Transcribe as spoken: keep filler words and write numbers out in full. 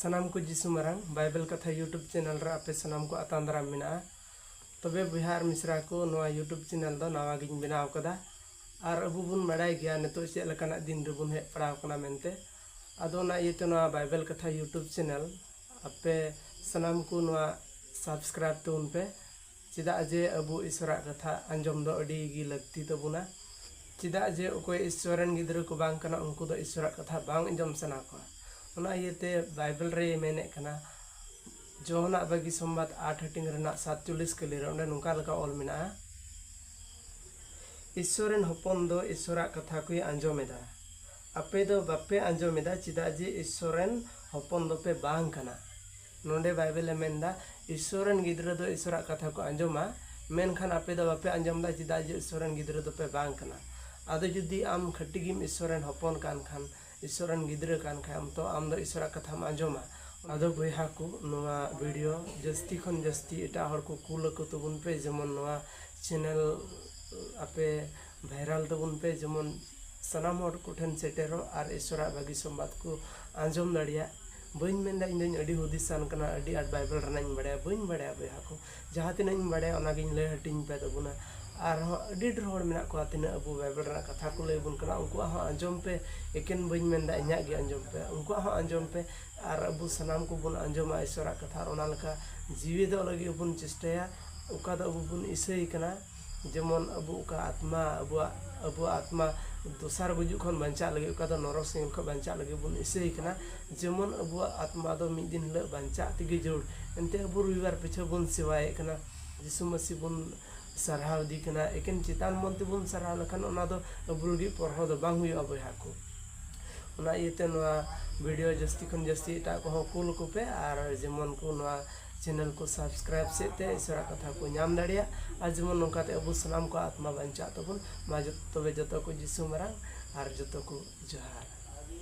ᱥᱟᱱᱟᱢ ᱠᱚ ᱡᱤᱥᱩ ᱢᱟᱨᱟᱝ ᱵᱟᱭᱵᱮᱞ ᱠᱟᱛᱷᱟ YouTube ᱪᱮᱱᱮᱞ ᱨᱮ ᱟᱯᱮ ᱥᱟᱱᱟᱢ ᱠᱚ ᱟᱛᱟᱝ ᱫᱟᱨᱟᱢ ᱢᱮᱱᱟᱜᱼᱟ᱾ ᱛᱚᱵᱮ ᱵᱚᱭᱦᱟ ᱟᱨ ᱢᱤᱥᱨᱟ ᱠᱚ, ᱱᱚᱣᱟ YouTube ᱪᱮᱱᱮᱞ ᱫᱚ ᱱᱟᱣᱟ ᱜᱤᱧ ᱵᱮᱱᱟᱣ ᱠᱟᱫᱟ᱾ ᱟᱨ ᱟᱵᱚ ᱵᱚᱱ ᱵᱟᱲᱟᱭ ᱜᱮᱭᱟ ᱱᱤᱛᱚᱜ ᱪᱮᱫ ᱞᱮᱠᱟᱱᱟᱜ ᱫᱤᱱ ᱨᱮᱵᱚᱱ ᱦᱮᱡ ᱯᱟᱲᱟᱣ ᱠᱟᱱᱟ ᱢᱮᱱᱛᱮ᱾ ᱟᱫᱚ ᱚᱱᱟ ᱤᱭᱟᱹᱛᱮ ᱱᱚᱣᱟ ᱵᱟᱭᱵᱮᱞ ᱠᱟᱛᱷᱟ YouTube ᱪᱮᱱᱮᱞ ᱟᱯᱮ ᱥᱟᱱᱟᱢ ᱠᱚ ᱱᱚᱣᱟ subscribe ᱛᱟᱵᱚᱱ ᱯᱮ᱾ ᱪᱮᱫᱟᱜ ᱡᱮ ᱟᱵᱚ ᱤᱥᱚᱨᱟᱜ ᱠᱟᱛᱷᱟ ᱟᱸᱡᱚᱢ ᱫᱚ ᱟᱹᱰᱤ ᱜᱮ ᱞᱟᱹᱠᱛᱤ ᱛᱟᱵᱚᱱᱟ᱾ ᱪᱮᱫᱟᱜ ᱡᱮ ᱚᱠᱚᱭ ᱤᱥᱚᱨ ᱨᱮᱱ ᱜᱤᱫᱽᱨᱟᱹ ᱠᱚ ᱵᱟᱝ ᱠᱟᱱᱟ, ᱩᱱᱠᱩ ᱫᱚ ᱤᱥᱚᱨᱟᱜ ᱠᱟᱛᱷᱟ ᱵᱟᱝ ᱟᱸᱡᱚᱢ ᱥᱟᱱᱟ ᱠᱚᱣᱟ᱾ ᱚᱱᱟ ᱤᱭᱟᱹᱛᱮ ᱵᱟᱭᱵᱮᱞ ᱨᱮ ᱢᱮᱱᱮᱫ ᱠᱟᱱᱟ, ᱡᱚᱦᱚᱱᱟᱜ ᱵᱟᱹᱜᱤ ᱥᱚᱢᱵᱟᱫ ᱟᱴ ᱦᱟᱹᱴᱤᱧ ᱨᱮᱱᱟᱜ ᱥᱟᱛᱪᱚᱞᱞᱤᱥ ᱠᱟᱹᱞᱤ ᱨᱮ ᱚᱸᱰᱮ ᱱᱚᱝᱠᱟ ᱞᱮᱠᱟ ᱚᱞ ᱢᱮᱱᱟᱜᱼᱟ, ᱤᱥᱚᱨ ᱨᱮᱱ ᱦᱚᱯᱚᱱ ᱫᱚ ᱤᱥᱚᱨᱟᱜ ᱠᱟᱛᱷᱟ ᱠᱚᱭ ᱟᱸᱡᱚᱢ ᱮᱫᱟ᱾ ᱟᱯᱮ ᱫᱚ ᱵᱟᱯᱮ ᱟᱸᱡᱚᱢ ᱮᱫᱟ, ᱪᱮᱫᱟᱜ ᱡᱮ ᱤᱥᱚᱨ ᱨᱮᱱ ᱦᱚᱯᱚᱱ ᱫᱚᱯᱮ ᱵᱟᱝ ᱠᱟᱱᱟ᱾ ᱱᱚᱰᱮ ᱵᱟᱭᱵᱮᱞ ᱮ ᱢᱮᱱᱫᱟ, ᱤᱥᱚᱨ ᱨᱮᱱ ᱜᱤᱫᱽᱨᱟᱹ ᱫᱚ ᱤᱥᱚᱨᱟᱜ ᱠᱟᱛᱷᱟ ᱠᱚ ᱟᱸᱡᱚᱢᱟ, ᱢᱮᱱᱠᱷᱟᱱ ᱟᱯᱮ ᱫᱚ ᱵᱟᱯᱮ ᱟᱸᱡᱚᱢ ᱮᱫᱟ, ᱪᱮᱫᱟᱜ ᱡᱮ ᱤᱥᱚᱨ ᱨᱮᱱ ᱜᱤᱫᱽᱨᱟᱹ ᱫᱚᱯᱮ ᱵᱟᱝ ᱠᱟᱱᱟ᱾ ᱟᱫᱚ ᱡᱩᱫᱤ ᱟᱢ ᱠᱷᱟᱹᱴᱤ ᱜᱮᱢ ᱤᱥᱚᱨ ᱨᱮᱱ ᱦᱚᱯᱚᱱ ᱠᱟᱱ ᱠᱷᱟᱱ, ᱤᱥᱚᱨ ᱨᱮᱱ ᱜᱤᱫᱽᱨᱟᱹ ᱠᱟᱱ ᱠᱷᱟᱱ ᱛᱚ ᱟᱢ ᱫᱚ ᱤᱥᱚᱨᱟᱜ ᱠᱟᱛᱷᱟᱢ ᱟᱸᱡᱚᱢᱟ᱾ ᱟᱫᱚ ᱵᱚᱭᱦᱟ ᱠᱚ, ᱱᱚᱣᱟ ᱵᱷᱤᱰᱤᱭᱳ ᱡᱟᱹᱥᱛᱤ ᱠᱷᱚᱱ ᱡᱟᱹᱥᱛᱤ ᱮᱴᱟᱜ ᱦᱚᱲ ᱠᱚ ᱠᱩᱞ ᱟᱠᱚ ᱛᱟᱵᱚᱱ ᱯᱮ, ᱡᱮᱢᱚᱱ ᱱᱚᱣᱟ ᱪᱮᱱᱮᱞ ᱟᱯᱮ ᱵᱷᱟᱭᱨᱟᱞ ᱛᱟᱵᱚᱱ ᱯᱮ, ᱡᱮᱢᱚᱱ ᱥᱟᱱᱟᱢ ᱦᱚᱲ ᱠᱚᱴᱷᱮᱱ ᱥᱮᱴᱮᱨᱚᱜ ᱟᱨ ᱤᱥᱚᱨᱟᱜ ᱵᱷᱟᱹᱜᱤ ᱥᱚᱢᱵᱟᱫ ᱠᱚ ᱟᱸᱡᱚᱢ ᱫᱟᱲᱮᱭᱟᱜ᱾ ᱵᱟᱹᱧ ᱢᱮᱱᱫᱟ ᱤᱧ ᱫᱚᱧ ᱟᱹᱰᱤ ᱦᱩᱫᱤᱥᱟᱱ ᱠᱟᱱᱟ, ᱟᱹᱰᱤ ᱟᱸᱴ ᱵᱟᱭᱵᱮᱞ ᱨᱮᱱᱟᱜ ᱤᱧ ᱵᱟᱲᱟᱭᱟ, ᱵᱟᱹᱧ ᱵᱟᱲᱟᱭᱟ ᱵᱚᱭᱦᱟ ᱠᱚ᱾ ᱡᱟᱦᱟᱸ ᱛᱤᱱᱟᱹᱜ ᱤᱧ ᱵᱟᱲᱟᱭᱟ ᱚᱱᱟᱜᱤᱧ ᱞᱟᱹᱭ ᱦᱟᱹᱴᱤᱧ ᱯᱮ ᱛᱟᱵᱚᱱᱟ᱾ ᱟᱨᱦᱚᱸ ᱟᱹᱰᱤ ᱰᱷᱮᱨ ᱦᱚᱲ ᱢᱮᱱᱟᱜ ᱠᱚᱣᱟ, ᱛᱤᱱᱟᱹᱜ ᱟᱵᱚ ᱵᱟᱭᱵᱮᱞ ᱨᱮᱱᱟᱜ ᱠᱟᱛᱷᱟ ᱠᱚ ᱞᱟᱹᱭ ᱟᱵᱚᱱ ᱠᱟᱱᱟ, ᱩᱱᱠᱩᱣᱟᱜ ᱦᱚᱸ ᱟᱸᱡᱚᱢ ᱯᱮ᱾ ᱮᱠᱮᱱ ᱵᱟᱹᱧ ᱢᱮᱱᱫᱟ ᱤᱧᱟᱹᱜ ᱜᱮ ᱟᱸᱡᱚᱢ ᱯᱮ, ᱩᱱᱠᱩᱣᱟᱜ ᱦᱚᱸ ᱟᱸᱡᱚᱢ ᱯᱮ᱾ ᱟᱨ ᱟᱵᱚ ᱥᱟᱱᱟᱢ ᱠᱚᱵᱚᱱ ᱟᱸᱡᱚᱢᱟ ᱤᱥᱚᱨᱟᱜ ᱠᱟᱛᱷᱟ, ᱟᱨ ᱚᱱᱟ ᱞᱮᱠᱟ ᱡᱤᱣᱤ ᱫᱚᱦᱚ ᱞᱟᱹᱜᱤᱫ ᱵᱚᱱ ᱪᱮᱥᱴᱟᱭᱟ᱾ ᱚᱠᱟ ᱫᱚ ᱟᱵᱚ ᱵᱚᱱ ᱤᱥᱟᱹᱭ ᱠᱟᱱᱟ, ᱡᱮᱢᱚᱱ ᱟᱵᱚ ᱚᱠᱟ ᱟᱛᱢᱟ, ᱟᱵᱚᱣᱟᱜ, ᱟᱵᱚᱣᱟᱜ ᱟᱛᱢᱟ ᱫᱚᱥᱟᱨ ᱜᱩᱡᱩᱜ ᱠᱷᱚᱱ ᱵᱟᱧᱪᱟᱜ ᱞᱟᱹᱜᱤᱫ, ᱚᱠᱟ ᱫᱚ ᱱᱚᱨᱚᱠ ᱥᱮᱸᱜᱮᱞ ᱠᱷᱚᱱ ᱵᱟᱧᱪᱟᱜ ᱞᱟᱹᱜᱤᱫ ᱵᱚᱱ ᱤᱥᱟᱹᱭ ᱠᱟᱱᱟ᱾ ᱡᱮᱢᱚᱱ ᱟᱵᱚᱣᱟᱜ ᱟᱛᱢᱟ ᱫᱚ ᱢᱤᱫ ᱫᱤᱱ ᱦᱤᱞᱳᱜ ᱵᱟᱧᱪᱟᱜ ᱛᱮᱜᱮ ᱡᱟᱹᱨᱩᱲ᱾ ᱮᱱᱛᱮ ᱟᱵᱚ ᱨᱚᱵᱤᱵᱟᱨ ᱯᱤᱪᱷᱟᱹ ᱵᱚᱱ ᱥᱮᱵᱟᱭᱮᱫ ᱠᱟᱱᱟ, ᱡᱤᱥᱩ ᱢᱟᱹᱥᱤ ᱵᱚᱱ ᱥᱟᱨᱦᱟᱣ ᱤᱫᱤ ᱠᱟᱱᱟ᱾ ᱮᱠᱮᱱ ᱪᱮᱛᱟᱱ ᱢᱚᱱ ᱛᱮᱵᱚᱱ ᱥᱟᱨᱦᱟᱣ ᱞᱮᱠᱷᱟᱱ ᱚᱱᱟ ᱫᱚ ᱟᱵᱚ ᱞᱟᱹᱜᱤᱫ ᱯᱚᱨᱦᱚ ᱫᱚ ᱵᱟᱝ ᱦᱩᱭᱩᱜᱼᱟ ᱵᱚᱭᱦᱟ ᱠᱚ᱾ ᱚᱱᱟ ᱤᱭᱟᱹᱛᱮ ᱱᱚᱣᱟ ᱵᱷᱤᱰᱤᱭᱳ ᱡᱟᱹᱥᱛᱤ ᱠᱷᱚᱱ ᱡᱟᱹᱥᱛᱤ ᱮᱴᱟᱜ ᱠᱚᱦᱚᱸ ᱠᱩᱞ ᱟᱠᱚ ᱯᱮ, ᱟᱨ ᱡᱮᱢᱚᱱ ᱠᱚ ᱱᱚᱣᱟ ᱪᱮᱱᱮᱞ ᱠᱚ ᱥᱟᱵᱥᱠᱨᱟᱭᱤᱵ ᱥᱮᱫ ᱛᱮ ᱤᱥᱚᱨᱟᱜ ᱠᱟᱛᱷᱟ ᱠᱚ ᱧᱟᱢ ᱫᱟᱲᱮᱭᱟᱜ, ᱟᱨ ᱡᱮᱢᱚᱱ ᱱᱚᱝᱠᱟ ᱛᱮ ᱟᱵᱚ ᱥᱟᱱᱟᱢ ᱠᱚᱣᱟᱜ ᱟᱛᱢᱟ ᱵᱟᱧᱪᱟᱜ ᱛᱟᱵᱚᱱ᱾ ᱢᱟ ᱡᱚᱛ-, ᱛᱚᱵᱮ ᱡᱚᱛᱚ ᱠᱚ ᱡᱤᱥᱩ ᱢᱟᱨᱟᱝ ᱟᱨ ᱡᱚᱛᱚ ᱠᱚ ᱡᱚᱦᱟᱨ᱾